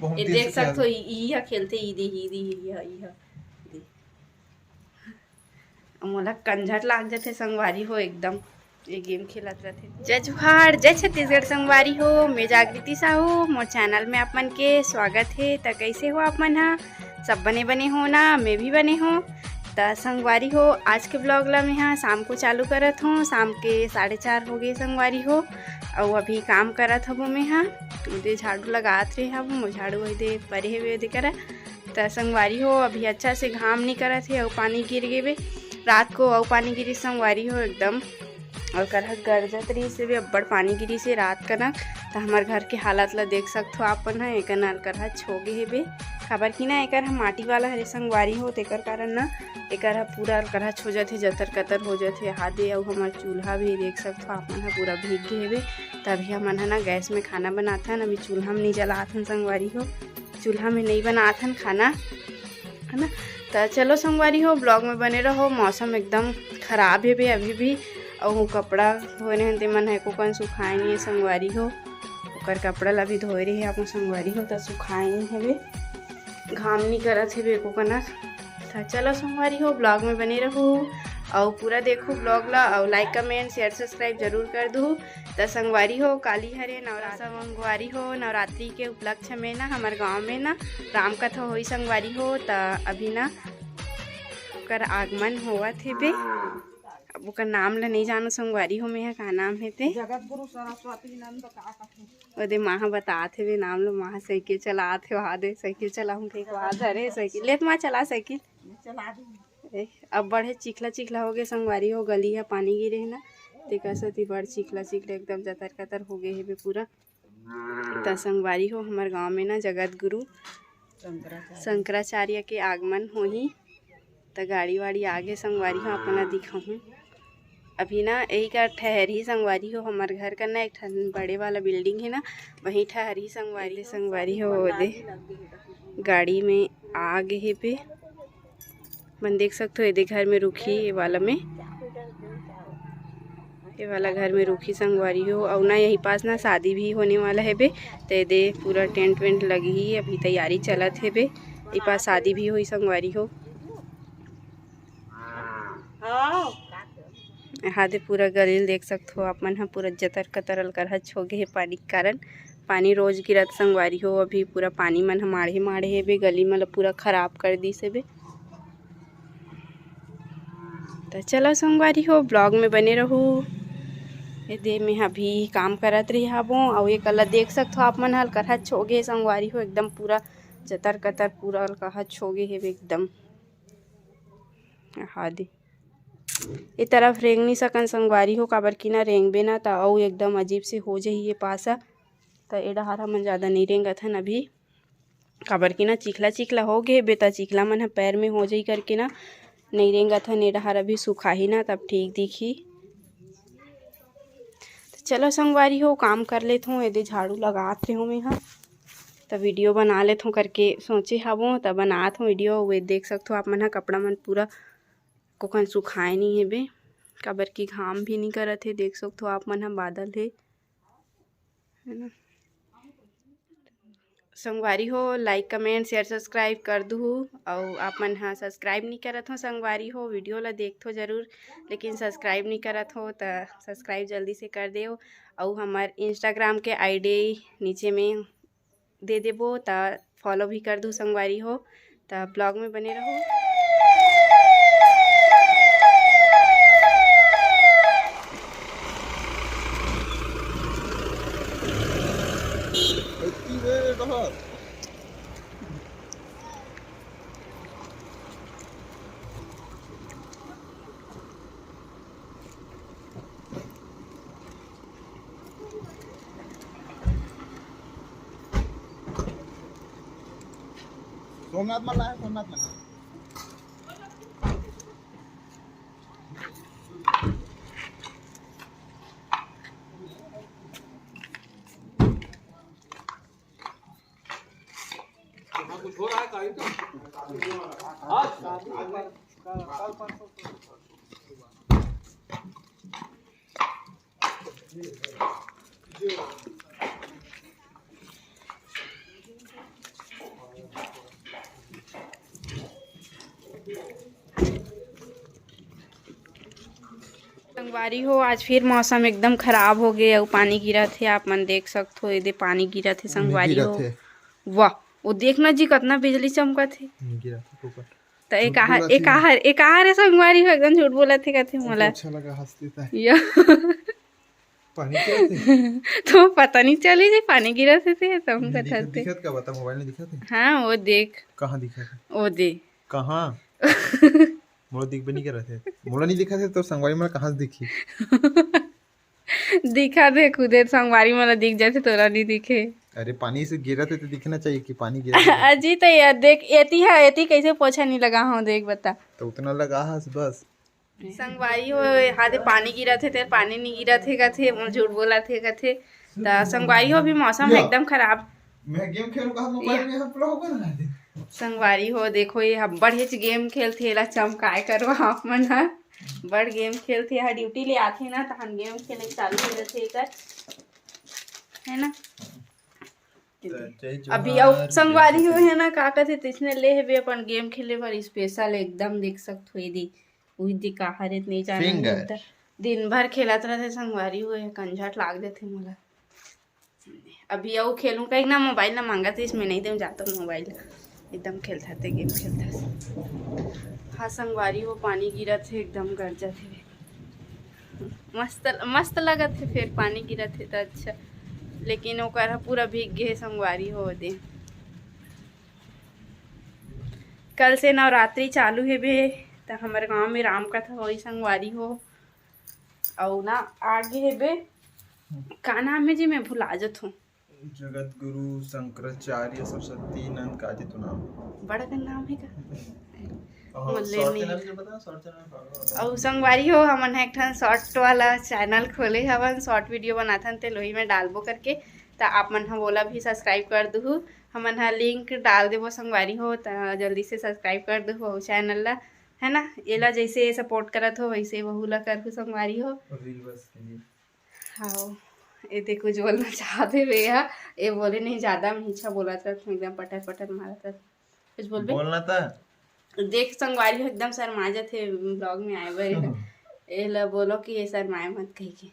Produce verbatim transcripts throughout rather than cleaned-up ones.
बहुत ये देर देख से खेल सकथो, ई, ई ह खेलथे, ई दे, ई दे, ई ह, ई ह, ई दे। मोला कंझट लाग जथे संगवारी हो एकदम, ये गेम खेलत रथे। जय जोहार, जय छत्तीसगढ़ संगवारी हो, मैं जागृति साहू, मोर चैनल में आप मन के स्वागत हे। त कइसे हो आप मन ह? सब बने बने हो ना? मैं भी बने हो। त संगवारी हो, आज के ब्लॉग ला मैं ह शाम को चालू करत हूँ। शाम के साढ़े चार हो गए संगवारी हो, अउ अभी काम करत हबो मैं ह, ओदे झाड़ू लगात रहे हबो, मोर झाड़ू ओदे परे हेवे ओदे करा। त संगवारी हो, अभी अच्छा से घाम नहीं करत हे, अउ पानी गिर गेबे। रात को अउ पानी गिरी संगवारी हो एकदम, अउ करहा गरजत रहिस हेबे, अब्बड़ पानी गिरिस हे रात कनक। त हमर घर के हालत ला देख सकथो आप मन ह, एकर नाल करहा छो गे हेबे, काबर कि ना एकर ह माटी वाला हरे संगवारी हो, तेकर कारण ना एकर ह पूरा करहा छो जथे, जतर कतर हो जथे हादे। अउ हमर चूल्हा भी देख सकथो आप मन ह पूरा भीग गे हेबे। त अभी हमन ह ना गैस में खाना बनाथन, अभी चूल्हा में नहीं जलाथन संगवारी हो, चूल्हा में नहीं बनाथन खाना, है ना। त चलो संगवारी हो, ब्लॉग में बने रहो। मौसम एकदम खराब हेबे अभी भी, अउ कपड़ा धोए रहेन, तेमन ह एको कन सुखाए नहीं हे संगवारी हो। ओकर कपड़ा ला भी धोए रहे अपन संगवारी हो, त सुखाए नहीं हेबे, घाम नहीं करत हेबे एको कनक। त चलो संगवारी हो, ब्लॉग में बने रहू, अउ पूरा देखू ब्लॉग ला, अउ लाइक, कमेंट, शेयर, सब्सक्राइब जरूर कर दू। त संगवारी हो, काली हरे नवरात्रि, संगवारी हो, नवरात्रि के उपलक्ष्य में ना हमर गांव में ना राम कथा होई संगवारी हो। त अभी ना ओकर आगमन होवत हेबे। अब ओकर नाम ल नहीं जानो संगवारी हो, मैं ह का नाम हे ते। जगत गुरु सरस्वती नंद का कथे। ओदे माँ ह बतात हेबे नाम ल, माँ ह साइकिल चलात हे, वहा दे साइकिल चलाहूँ कहिके वहा धरे साइकिल। ले त माँ चला साइकिल। मैं चला दूँ। ए, अब बड़े चिखला चिखला हो गए संगवारी हो, गली ह पानी गिरे हे ना, तेकर सेती बड़ चिखला चिखला एकदम जतर कतर हो गए हेबे पूरा। त संगवारी हो, हमर गांव में ना जगत गुरु शंकराचार्य। शंकराचार्य के आगमन होही, त गाड़ी वाड़ी आगे संगवारी हो, आप मन ला दिखाहूँ। अभी ना यही कर ठहरही संगवारी हो, हमर घर कर ना एक ठन बड़े वाला बिल्डिंग हे ना, वहीं ठहरही संगवारी। संगवारी हो, ओदे गाड़ी में आगे हेबे। मन देख सकथो, एदे घर में रुकही, ये वाला में, ये वाला घर में रुकही संगवारी हो। अउ ना यही पास ना शादी भी होने वाला हेबे, त एदे पूरा टेंट वेंट लगही, अभी तैयारी चलत हेबे। ये पास शादी भी होही संगवारी हो। हाँ। एहा दे पूरा गली ल देख सकथो आप मन ह, पूरा जतर कतर अलकरहा छो गे हे पानी के कारण। पानी रोज गिरत संगवारी हो, अभी पूरा पानी मन ह माढ़े माढ़े हेबे, गली मन ल पूरा खराब कर दिस हेबे। त चलो संगवारी हो, ब्लॉग में बने रहू। एदे में अभी काम करत रही हाबो, अउ ये कला देख सकथो आप मन ह, अलकरहा छो गे संगवारी हो, एकदम पूरा जतर कतर पूरा अलकरहा छो गे हेबे एकदम। हाँ दे। ए तरफ रेंग नहीं सकन संगवारी हो, काबर कि ना रेंगबे ना त अउ एकदम अजीब से हो जाही ये पासा। त ए डहार हमन ज़्यादा नहीं रेंगत हन अभी, काबर कि ना चिखला चिखला हो गे बे, त चिखला मन ह पैर में हो जाही करके ना नहीं रेंगत हन। ए डहार अभी सुखाही ना, तब ठीक दिखही। त चलो संगवारी हो, काम कर लेत हूँ, एदे झाड़ू लगात रहे हूँ मैं ह, त वीडियो बना लेत हूँ करके सोचे हवों, त बनात हूँ वीडियो। वे देख सकथो आप मन ह, कपड़ा मन पूरा कोकन सुखाए नहीं हेबे, काबर कि घाम भी नहीं करत हे। देख सकथो आप मन ह, बादल हे, है ना। संगवारी हो, लाइक, कमेंट, शेयर, सब्सक्राइब कर दूहू। अउ आप मन ह सब्सक्राइब नहीं करत हो संगवारी हो, वीडियो ला देखथो जरूर, लेकिन सब्सक्राइब नहीं करत हो, त सब्सक्राइब जल्दी से कर देव। अउ हमर Instagram के आईडी नीचे में दे देबो, त फॉलो भी कर दू संगवारी हो। त ब्लॉग में बने रहो। सोमनाथ मन ला है, सोमनाथ मन। यहाँ कुछ हो रहा है, काई तो? आज? संगवारी हो, आज फिर मौसम एकदम खराब हो गए अउ पानी गिरत हे। आप मन देख सकत हो, एदे पानी गिरत हे संगवारी हो। वाह, वो देखना जी, कितना बिजली चमकत हे। त ए कहा, ए कहा, ए कहा रे संगवारी हो, एकदम झूठ बोलत हे कथे मोला। अच्छा लगा हंसते। या पानी गिरत हे। तो पता नहीं चली जी, पानी गिरत हे ते, त हम कथन ते। दिखत का बता, मोबाइल में दिखत हे? हाँ, वो देख। कहाँ दिखत हे? वो दे। कहाँ? मोला दिखबे नहीं करत हे। मोला नहीं दिखत हे, तो संगवारी मन कहाँ से दिखही? दिखत हे खुदे, संगवारी मन ला दिख जाथे, तोला नहीं दिखे। अरे, पानी से गिरत हे तो दिखना चाहिए कि पानी गिरत हे। अजी, तो यार देख, एती हा, एती कैसे पोछा नहीं लगा हूँ, देख बता। तो उतना लगा हस बस। संगवारी हो, हाथे पानी गिरत हे, तेर पानी नहीं गिरत हे कथे, मोर झूठ बोलत हे कथे। त संगवारी हो, अभी मौसम एकदम खराब। मैं गेम खेलूं कहा मोबाइल में, हम प्रो बना दे। संगवारी हो, देखो, ये अब्बड़ हेच गेम खेलथे, एला चमकाए करो आप मन ह। बड़ गेम खेलथे, हा ड्यूटी ले आथे ना, तहन गेम खेले चालू हो जाथे एकर, है ना? अभी अउ संगवारी हो, है ना, का कथे, तइसने ले हेबे अपन गेम खेले बर स्पेशल एकदम, देख सकत हो, एदे उही दे कहा रे, नहीं जाने दिन भर खेलत रहथे संगवारी हो, कंझट लाग देथे मोला। अभी अउ खेलूं कहीं ना, मोबाइल ना मांगत हे, इसमें नहीं देऊं जाता मोबाइल। एकदम खेलत हे, गेम खेलत हे। हाँ संगवारी हो, पानी गिरत हे, एकदम गरजत हे। मस्त, मस्त लगत हे, फिर पानी गिरत हे त अच्छा, लेकिन ओकर ह पूरा भीग गे हे संगवारी हो दे। कल से नवरात्रि चालू हेबे, त हमर गांव में राम कथा होई संगवारी हो। अउ ना आगे हेबे, का नाम हे जी, मैं भुला जथों। जगत गुरु शंकराचार्य सरस्वती नंद का जी तो नाम। बड़ा का नाम हे का? अउ संगवारी हो, हमन ह एक ठन शॉर्ट वाला चैनल खोले हवन, शॉर्ट वीडियो बनाथन, तेल ओही में डालबो करके, त आप मन ह ओला भी सब्सक्राइब कर दुहू। हमन ह लिंक डाल देबो संगवारी हो, त जल्दी से सब्सक्राइब कर दुहू चैनल ला, है ना? एला जैसे सपोर्ट करत हो, वैसे वहू ला करहू संगवारी हो। रील बस के लिए। हाँ, ये देखो, जो बोलना चाहते हुए है, ये बोले नहीं, ज्यादा मीठा बोलत रहत हूँ, एकदम पटर पटर मारत रहत। कुछ बोलबे? बोलना था। देख संगवारी हो, एकदम शर्मा जाथे ब्लॉग में आए बर। एला बोलो कि ये शर्माए मत कह के।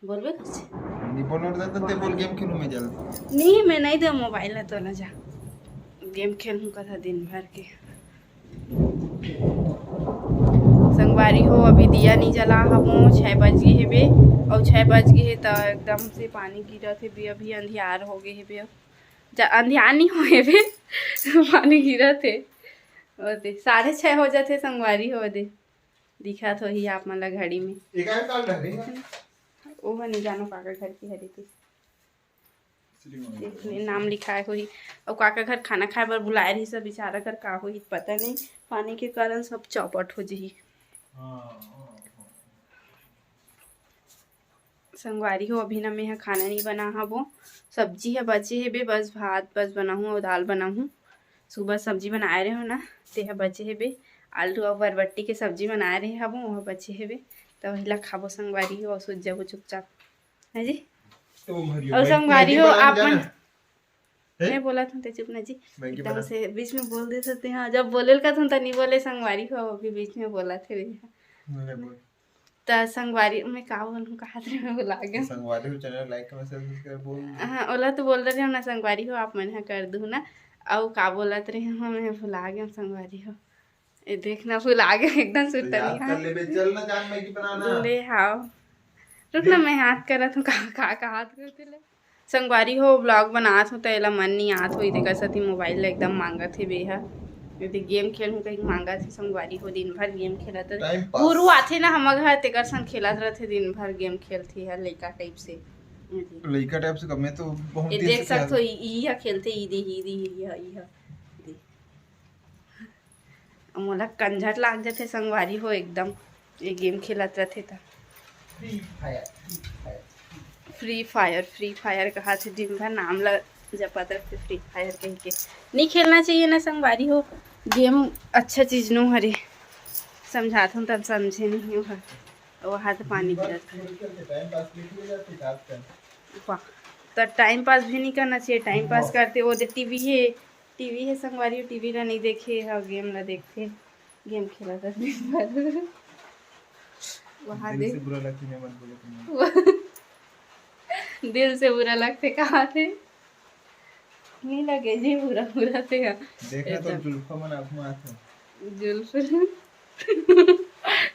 बोलबे कुछ? नहीं बोलो, तो ते बोल, गेम खेलूं मैं जल्दी। नहीं, मैं नहीं दे मोबाइल ला, तो ना जा। गेम खेलूं कथा दिन भर के। संगवारी हो, अभी दिया नहीं जला हबो, छः बज गए हेबे, और छः बज गए हे त एकदम से पानी गिरत हेबे, अभी अंधियार हो गए हेबे, जा-, अंधियार नहीं हो हेबे, पानी गिरत हे। ओदे, साढ़े छः हो जाथे संगवारी हो, ओदे दिखत होही आप मन ला घड़ी में। ओह नहीं जानो काका घर की हरे थे। नाम लिखाए होही। अउ काका घर खाना खाए बर बुलाए रहिस, बेचारा घर का होही पता नहीं, पानी के कारण सब चौपट हो जही। संगवारी हो, अभी ना मैं ह खाना नहीं बना हबो, सब्जी ह बचे हेबे, बस भात बस बनाहूँ अउ दाल बनाहूँ। सुबह सब्जी बनाए रहे हो ना, ते ह बचे हेबे, आलू अउ बरबट्टी के सब्जी बनाए रहे हबो, वह बचे हेबे, त वही ला खाबो संगवारी हो, अउ सुत जाबो चुपचाप। है जी? अउ संगवारी हो आप मन, मैं बोला था, ते चुप ना जी, एकदम से बीच में बोल दे सकते हैं। जब बोले का था, नहीं बोले संगवारी हो, अभी बीच में बोला थे भैया। त संगवारी में का बोलूं, कहा थे, मैं भुला गया। संगवारी हो, चैनल लाइक, कमेंट, शेयर, सब्सक्राइब बोल। हाँ, ओला तो बोल रहे हो ना संगवारी हो, आप मन ह कर दू ना। अउ का बोलत रहे हो, मैं भुला गया संगवारी हो। ए देखना, भुला गया एकदम, सुतनी। हाँ, कर लेबे, चल ना जान, मैगी बनाना। ले हाव, रुक ना, मैं हाथ करत हूँ, का का, का हाथ करते ले। संगवारी हो, ब्लॉग बनात हो त एला मन नहीं आत हो, तेकर सेती मोबाइल ला एकदम मांगत हे बे हा। यदि गेम खेलहूँ कहीं मांगत हे संगवारी हो, दिन भर गेम खेलत रहे। गुरु आथे ना हमर घर, तेकर संग खेलत रहथे, दिन भर गेम खेलथे हा, लइका टाइप से। लइका टाइप से कब, मैं तो बहुत ये देख सकत हो, ई हा खेलथे, ई दे, ई दे, ई हा, ई हा। मोला कंझट लाग जाथे संगवारी हो एकदम, ये गेम खेलत रथे त। फ्री फायर, फ्री फायर कहाथे, दिन भर नाम ल जपत रथे फ्री फायर कहिके। नहीं खेलना चाहिए ना संगवारी हो, गेम अच्छा चीज नो हरे। समझात हूँ तब समझे नहीं हो हर। वो हाथ पानी गिरत हे। वाह, त टाइम पास भी नहीं करना चाहिए, टाइम पास करते वो दे टीवी हे, टीवी हे संगवारी, टीवी ला नहीं देखे, हा गेम ला देखथे, गेम खेलत हे दिन भर। वहाँ दिल दे से बुरा लगथे, मैं मत बोलो तुम। दिल से बुरा लगथे, कहा थे? नहीं लगे जी बुरा, बुरा थे। देखना तो एकदम। जुल्फा मन आँख में आथे। जुल्फ।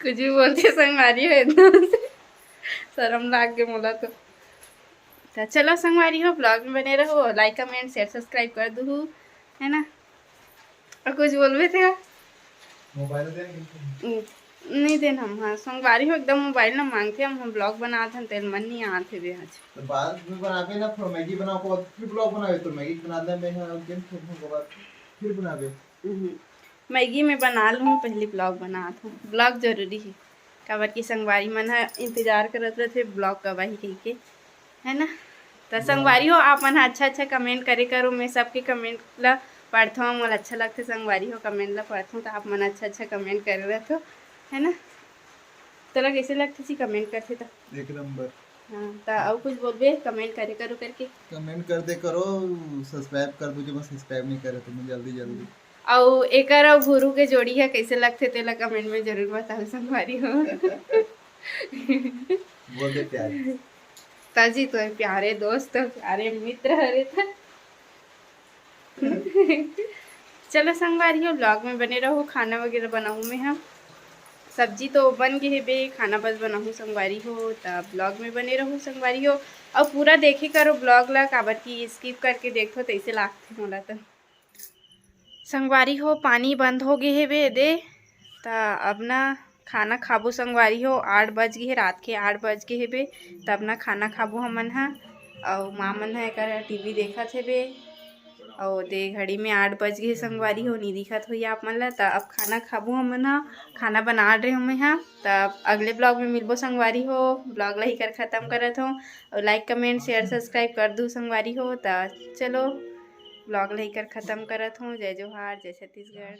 कुछ भी बोलथे संगवारी हो, एकदम से शर्म लाग गे मोला तो। तो चलो संगवारी हो, vlog में बने रहो, like, comment, share, subscribe कर दूहू, है ना? और कुछ बोलबे थे? मोबाइल दे। हम्म, नहीं देन हम, हाँ, संगवारी हो एकदम मोबाइल ना मांगथे, हम, हम vlog बनात हन, तेल मन नहीं आत हे बे आज। तो बाद में बनाबे ना, फिर मैगी बनाओ, को फिर vlog बनाबे, तो मैगी बना दे, मैं हाँ, गेम खेल, हम बाद फिर बनाबे। हम्म, मैगी में बना लूँ, पहली vlog बनात हूँ, vlog जरूरी है, काबर कि संगवारी मन ह इंतजार करत रहथे vlog कब आही कहिके, है ना? तो संगवारी हो, आप मन ह अच्छा अच्छा comment करे करो, मैं सबके comment ला पढ़थव, मोला अच्छा लगथे संगवारी हो comment ला पढ़थव, तो आप मन अच्छा अच्छा comment करे रहथो, है ना? तोला कैसे लगथे जी comment करथे तो? एक नंबर। हाँ, तो अउ कुछ बोलबे, comment करे करो करके। Comment कर दे करो, subscribe कर दो, जो subscribe नहीं करे तो मैं जल्दी जल्दी। अउ एकर अउ गुरु के जोड़ी है, कैसे लगथे तेला comment में जरूर बताओ संगवारी हो। बोल दे प्यार। ताजी तो प्यारे दोस्त, प्यारे मित्र हरे था। चलो संगवारी हो, vlog में बने रहो, खाना वगैरह बनाऊँ मैं। हम सब्जी तो बन गे हेबे, खाना बस बनाऊँ संगवारी हो, तब vlog में बने रहो संगवारी हो। और पूरा देखे करो vlog ला, काबर कि skip करके देखो तैसे लागथे मोला तो। संगवारी हो, पानी बंद हो गे हेबे दे, त अब ना खाना खाबो संगवारी हो। आठ बज गे हे, रात के आठ बज गे हेबे, तब ना खाना खाबो हमन ह। अउ माँ मन ह एकर टीवी देखत हेबे, अउ दे घड़ी में आठ बज गे हे संगवारी हो, नी दिखत होई आप मन ला। त अब खाना खाबो हमन ह, खाना बना रहे हो मैं ह। त अगले vlog में मिलबो संगवारी हो। Vlog ला ही कर खत्म करत हो, अउ like, comment, share, subscribe कर दू संगवारी हो। त चलो vlog ला ही कर खत्म करत हो। जय जोहार, जय छत्तीसगढ़।